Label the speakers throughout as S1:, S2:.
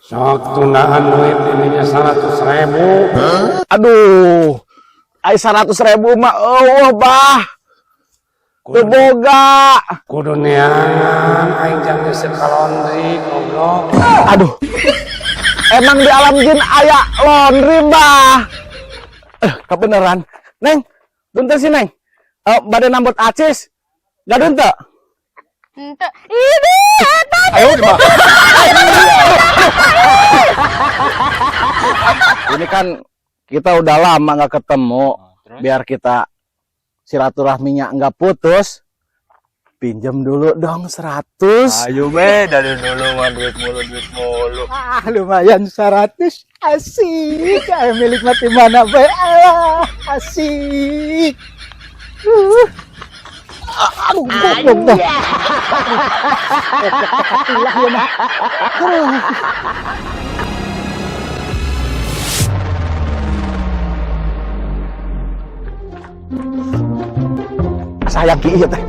S1: Sok tundaan duit ininya 100.000.
S2: Aduh, ai 100.000 mah euweuh, Bah. Teu boga.
S1: Kudu neangan aing jang geus ka laundry, goblok.
S2: Aduh. Emang di alam jin aya laundry, Bah? Eh, kebeneran. Neng, punten sih, Neng. Eh, bade nambut acis. Gaduh teu?
S3: Ente. Ini eta.
S1: Ayo di
S2: Ini kan kita udah lama nggak ketemu. Biar kita silaturahminya nggak putus. Pinjam dulu dong 100.
S4: Ayo be, dari dulu mah duit mulu, duit mulu.
S5: Ah, lumayan 100. Asik. Ayo milik mati mana bae. Alah, asik. Aduh, goblok dah. Ulah ya mah. Aduh.
S2: Sayang ki ieu teh.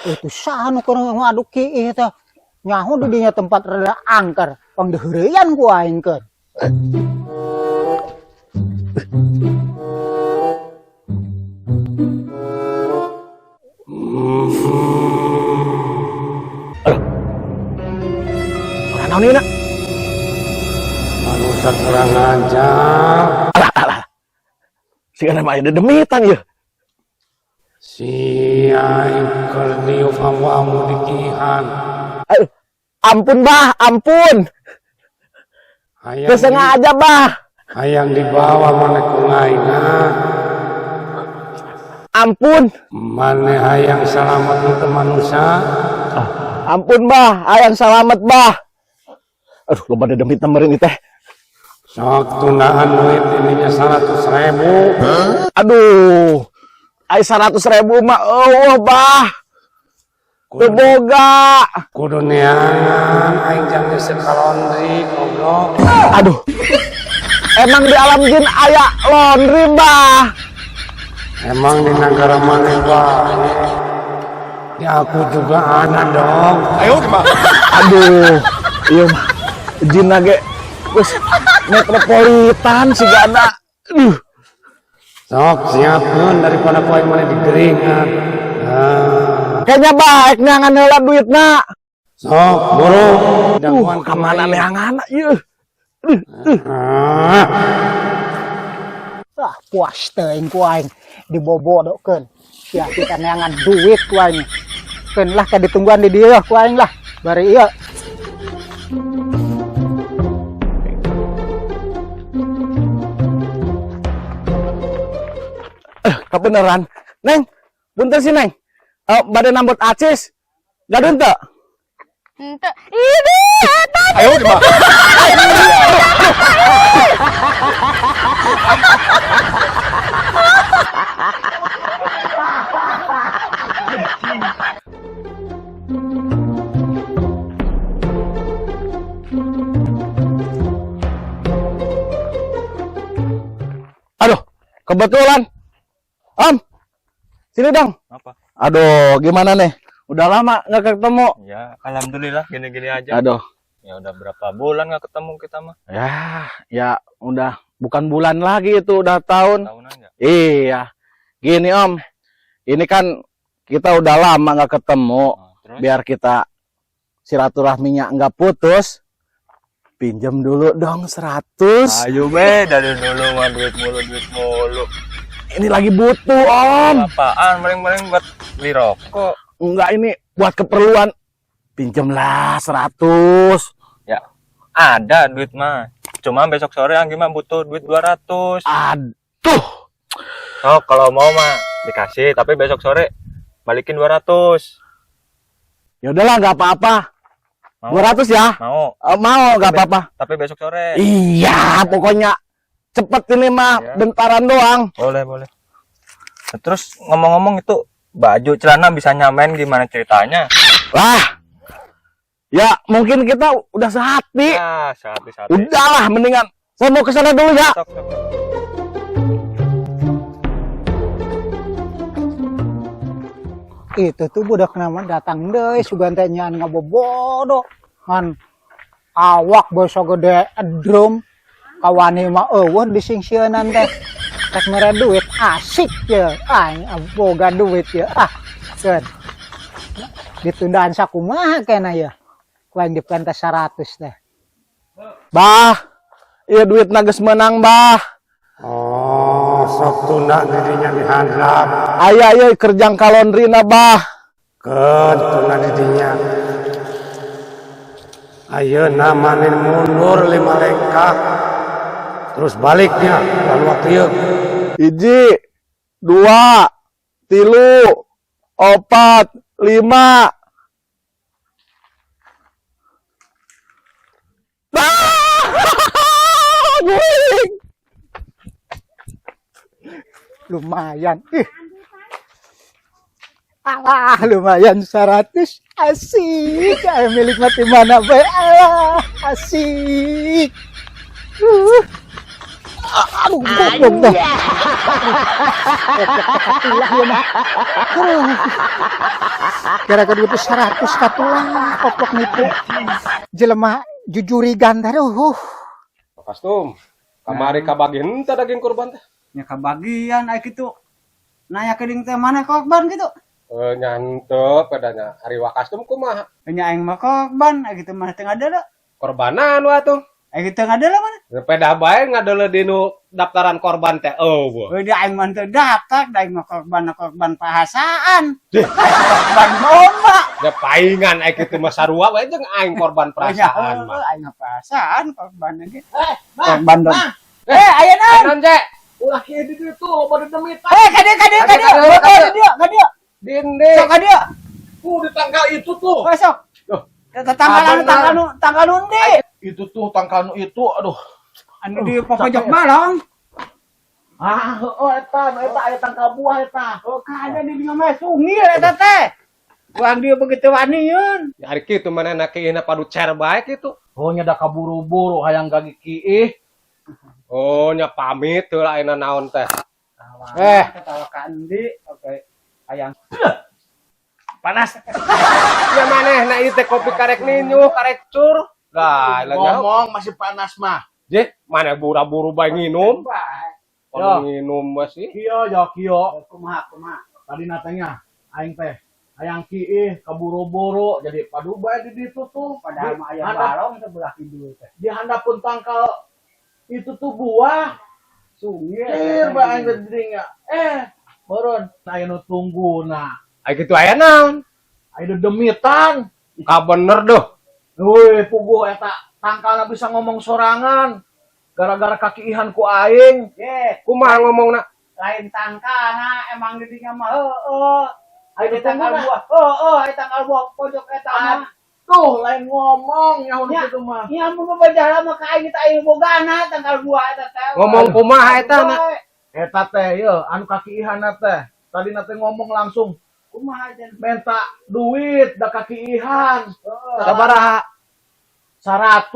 S5: Itu saha nu keur ngaduk ki ieu teh. Nyaho di dinya tempat rada angker, pang diheureyan ku aing keur.
S2: Ora naon ieu na?
S1: Manusia kurang ajar.
S2: Alah alah. Sigana mah aya dedemitan ieu.
S1: Si aing keur diuk amu-amu dikihan.
S2: Aduh, ampun, Bah, ampun.
S1: Hayang
S2: Teu sengaja, Bah.
S1: Hayang dibawa maneh ku aing, ah.
S2: Ampun.
S1: Maneh hayang salamet itu manusia.
S2: Ampun, Bah, hayang salamet, Bah. Aduh, loba dedemit meureun ieu teh.
S1: Sok tundaan duit ininya 100.000.
S2: Aduh. Ai 100.000 mah euweuh, Bah. Teu boga.
S1: Kudu neangan aing jang geus ka laundry, goblok.
S2: Aduh. Emang di alam jin aya laundry, Bah?
S1: Emang di negara mana, Bah? Ya aku juga ada dong.
S4: Ayo di
S2: Aduh, iya mah jin ge wis metropolitan sigana. Aduh.
S1: Sok siapkeun daripada poe maneh digeringan. Ah.
S2: Kayaknya baik neangan heula duitna.
S1: Sok buru. Dagoan
S2: ka mana neangan ieu?
S1: Ah.
S5: Ah, puas teuing ku aing dibobodokeun. Ya kita neangan duit ku aing. Keun lah ka ditungguan di dieu ku aing lah. Bari ieu.
S2: Eh, kebeneran. Neng, punten sih, Neng. Eh, bade nambut acis. Gaduh teu?
S3: Ente. Ini eta.
S4: Ayo di
S2: Aduh, kebetulan. Om, sini dong.
S4: Apa?
S2: Aduh, gimana nih? Udah lama nggak ketemu.
S4: Ya, alhamdulillah gini-gini aja.
S2: Aduh.
S4: Ya udah berapa bulan nggak ketemu kita mah?
S2: Ya, ya udah bukan bulan lagi itu, udah tahun.
S4: Tahunan nggak?
S2: Iya. Gini, Om, ini kan kita udah lama nggak ketemu.
S4: Oh, terus?
S2: Biar kita silaturahminya nggak putus. Pinjam dulu dong 100.
S4: Ayo be, dari dulu mah duit mulu, duit mulu.
S2: Ini lagi butuh, Om.
S4: Apaan? Paling-paling buat beli rokok.
S2: Enggak, ini buat keperluan. Pinjamlah 100.
S4: Ya, ada duit mah. Cuma besok sore Anggi mah butuh duit 200.
S2: Aduh.
S4: Oh, kalau mau mah dikasih, tapi besok sore balikin 200.
S2: Ya udahlah, nggak apa-apa.
S4: Mau?
S2: 200 ya?
S4: Mau.
S2: Mau, nggak apa-apa.
S4: Tapi besok sore.
S2: Iya, pokoknya cepet ini mah,
S4: Iya.
S2: bentaran doang.
S4: Boleh, boleh. Nah, terus ngomong-ngomong itu baju celana bisa nyamain gimana ceritanya?
S2: Lah, Ya, mungkin kita udah sehati.
S4: Ah, sehati sehati.
S2: Udahlah, mendingan saya mau ke sana dulu ya.
S4: Sok, sok, sok.
S5: Itu tuh budak nama datang deui, sugan teh nyaan ngabobodo ngan awak basa gede drum, kawani mah euweuh disingsieunan teh, rek mere duit. Asik ya, aing boga duit ya. Ah, keun ditundaan sakumaha kena ya, ku aing dipenta 100 teh.
S2: Bah, iya, duit geus menang, Bah.
S1: Oh, sok tunda didinya dihandap.
S2: Aya ieu keur jang ka laundry na, Bah.
S1: Keun tunda didinya. Ayeuna maneh mundur 5 lengkah. Terus baliknya lalu waktu ieu.
S2: 1, 2, 3, 4, 5. Bah! Guling.
S5: Lumayan ih. Alah, lumayan 100. Asik. Ayo milik mati mana bae. Alah, asik. Aduh, goblok dah. Katulah ya mah. Aduh. Gara-gara duit 100 katulah koplok nipu. Jelema jujurigan teh, aduh.
S6: Kastum, kamari kabagi henteu daging kurban teh?
S7: Nya kabagian ai kitu. Nanya ke ding teh, mana korban gitu.
S6: Eh, nya henteu pedanya. Ari Wakastum kumaha?
S7: Nya aing mah korban ai kitu, mah teu ngadeuleu.
S6: Korbanan wa tuh.
S7: Ai kitu ngadeuleu mana?
S6: Peda bae ngadeuleu di nu daftaran korban teh euweuh.
S7: Euy, di aing mah teu daftar, da aing mah korban korban perasaan. Korban domba.
S6: Ya paingan ai kitu mah, sarua wae jeung aing korban perasaan mah.
S7: Heuh, aing mah perasaan korban ge. Korban domba. Eh, aya naon?
S6: Kanan je. Ulah kieu di ditu loba dedemit.
S7: Eh, ka dieu, ka dieu, ka dieu.
S6: Kadieu,
S7: Ka
S6: kadieu.
S7: dieu, ka dieu.
S6: Dinde.
S7: Sok ka dieu.
S6: Tuh di tangkal itu tuh.
S7: Oh, sok.
S6: Duh.
S7: Tangkal anu,
S6: Ah,
S7: tangkal anu, tangkal nu endi?
S8: Itu tuh tangkal nu itu, aduh.
S7: Anu di pojok balong.
S8: Ah, heueuh, eta nu eta aya tangkal buah eta.
S7: Oh, kada di dieu mah sungil eta teh. Urang dieu begitu waniun.
S6: Ya ari kitu manehna kiihna padu cer bae kitu.
S8: Oh, nya da kaburu-buru hayang gagi kiih.
S6: Oh, nya pamit heula, ayeuna naon teh.
S7: Eh, ketawa kandi, oke. Ayang.
S8: Panas.
S6: Ya manehna ieu teh kopi karek ninyuh, karek cur. Lah, lah nyaho.
S8: Ngomong masih panas mah.
S6: Je, mana buru-buru bae nginum. Kalau nginum masih.
S8: Kieu ya kieu.
S7: Kumaha, kumaha?
S8: Tadi natanya aing teh hayang kiih kaburu-buru, jadi padu bae di ditu tuh.
S7: Padahal mah aya balong sebelah kidul teh.
S8: Di handapun tangkal itu tuh buah.
S7: Sungil.
S8: Cir bae aing teh di dinya. Eh, meureun aya nu tungguna.
S6: Ai kitu aya naon?
S8: Aya nu demitan.
S6: Ka bener duh.
S8: Wih, puguh eta tangkalna bisa ngomong sorangan. Gara-gara kakiihan ku aing.
S7: Ye,
S6: Kumaha ngomongna?
S7: Lain tangkalna, emang di dinya mah heueuh.
S8: Aya nu
S7: Aya tangkal
S8: tungguna.
S7: buah. Heueuh, aya tangkal buah pojok eta mah.
S8: Tuh, lain ngomong nyaho nu
S7: Ya.
S8: kitu mah.
S7: Nya mun bebeja mah ka aing teh aya bogana tangkal buah eta teh.
S6: Ngomong kumaha eta na?
S8: Eta teh ye anu kakiihan teh. Tadi teh ngomong langsung
S7: Kumaha cenah?
S8: Minta duit da kakiihan.
S6: Sabaraha?
S8: 100,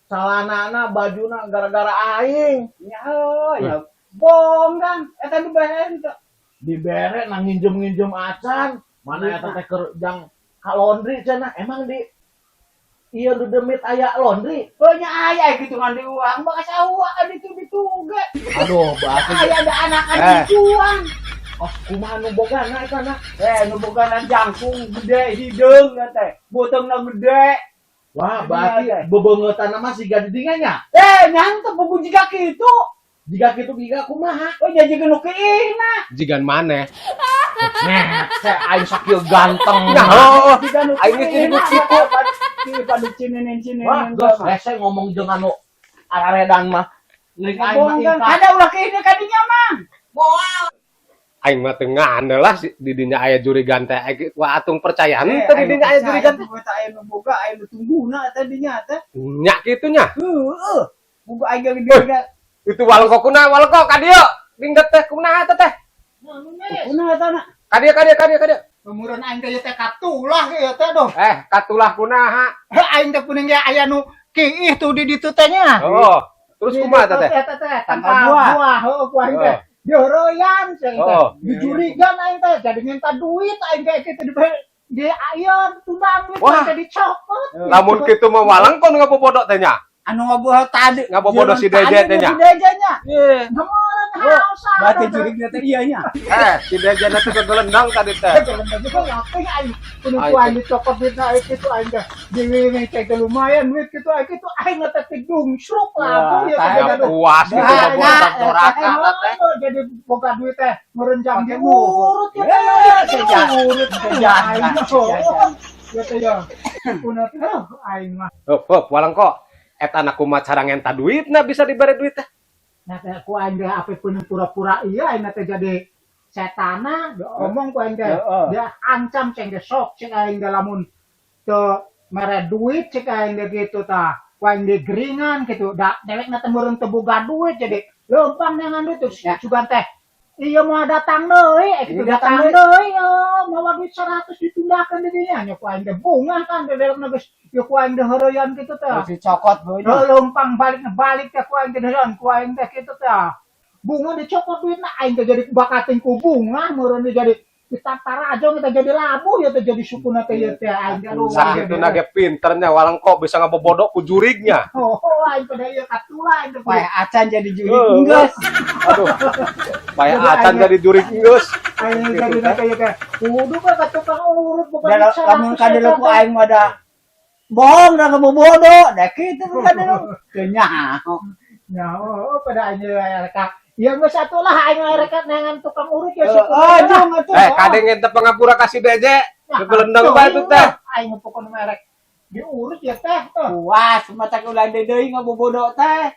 S8: calanana, bajuna, gara-gara aing.
S7: Ya heuh, ya bong kan. Eta dibere teu?
S8: Dibere nang nginjem-nginjem acan. Mana eta teh keur jang ka laundry cenah. Emang di ieu nu demit aya laundry?
S7: Oh nya aya gitu ngan di uang bakas awak ditu ditu ge.
S8: Aduh, berarti
S7: Aya ada anakan
S8: Eh.
S7: dituang.
S8: Oh, kumaha nu bogana eta na?
S7: Eh, nu bogana jangkung gede hideung teh. Boteungna gede.
S8: Wah, berarti
S7: Iya, teh.
S8: bebeungeutana mah siga di dinya nya.
S7: Eh, nyantep buku jiga kitu.
S8: Jiga kitu jiga kumaha?
S7: Oh, jadi nu kiihna.
S6: Jigan maneh.
S8: Neh, aing sakieu ganteng.
S6: Nah, oh,
S7: Jiga nu
S6: aing geus jadi
S7: kiihna.
S6: kitu.
S7: Padu cinin-cinin.
S8: Wah, geus rese ngomong jeung anu araredan mah. Leuing aing mah
S7: Ngomong kan,
S8: ingkah.
S7: ada ulah kiihna ka dinya mah.
S6: Aing mah teu ngandel lah di dinya aya jurigan teh. Aing wah atung percaya henteu di dinya aya jurigan teh.
S7: Eta aya nu boga, aya nu tungguna eta dinya teh.
S6: Nya kitu nya.
S7: Heeh. Boga aing ge gede.
S6: Itu walengko kuna walengko ka dieu. Dingget teh kumaha eta teh?
S7: Kuna eta na.
S6: Ka dieu, ka dieu, ka dieu, ka dieu.
S5: Umuran aing teh teh katulah ieu teh doh.
S6: Eh, katulah kunaha?
S5: Aing teh kuning ge aya nu kiih tuh di ditu teh nya.
S6: Oh, terus kumaha teh?
S5: Teh teh
S7: Tangkal buah.
S5: Buah heuh ku aing teh. Diheureyan cek teh.
S6: Oh.
S5: Dijurigan aing teh jadi minta duit aing teh kitu di di ayeun tundaan duit
S6: Wah.
S5: teh dicopot.
S6: Lamun kitu mah walengkon ngabobodo teh nya.
S7: Anu ngabodo tadi.
S6: Ngabobodo si Deje teh nya.
S7: Si Deje nya.
S5: Gemoran haosan.
S7: Berarti jurigna teh iya nya.
S6: Eh, si Deje teh kegelendang tadi teh.
S5: Aing kudu ku aing dicopot duitna aing kitu aing teh. Diwiwi cek teh lumayan duit kitu aing kitu aing teh dungsruk lah ya
S6: Ya puas gitu
S5: Nah,
S6: mah buatan doraka teh.
S5: Jadi boga duit teh merenjang
S7: Pakai
S5: urut ya teh. Urut
S7: Sejahat,
S5: aing.
S7: sejahat.
S5: Ya teh ya. Kuna teh aing mah.
S6: Hop, hop, walengko. Eta anak kumaha cara ngenta duitna bisa dibere duit teh?
S5: Nah teh ku aing teh apa pun pura-pura iya aing teh jadi setana omong ku aing teh. Dia ancam ceng teh sok cek aing teh lamun teu mere duit cek aing teh gitu tah. Ku aing teh geringan gitu. Da dewek na teh meureun teu boga duit jadi leumpang neangan duit terus sugan teh. Iya mau datang deui, eh gitu
S7: Iya,
S5: datang
S7: datang
S5: deui, mawa duit 100 ditundakeun di dinya. Nya ku aing teh bungah kan teh dewek na geus ya ku aing teh heureyan gitu teh.
S7: Terus dicokot heuh nya.
S5: Heuh, leumpang balik balik teh ku aing teh heureyan ku aing teh kitu teh. Bunga dicokot duitna aing teh jadi bakating ku bunga meureun teh jadi ditampar aja teh jadi labuh ya teh jadi sukuna teh ya teh aing teh aduh.
S6: Sakitu na ge pinternya walengko bisa ngabobodo ku jurignya.
S5: Oh, aing pada ieu katula aing teh.
S7: Paeh acan jadi jurig
S6: Heuh.
S7: geus.
S6: Aduh. Paeh
S5: Jadi
S6: acan
S5: aing-
S6: jadi jurig geus.
S5: Aing jadi na teh teh. Kudu ka ka tukang urut bukan
S7: Da lamun kadeuleuk ku aing mah da bohong da ngabobodo, da kitu kadeuleuk. Teu nyaho.
S5: Ya, oh, pada aing reka. Ya geus atulah aing reka neangan tukang urut ya
S7: Heeh,
S5: syukur.
S7: jung atuh.
S6: Eh, kadeng ente pangapura ka si Deje. Kegelendang bae itu teh.
S5: Aing pokona merek diurut ya teh.
S7: Puas mata ulah deui ngabobodo teh.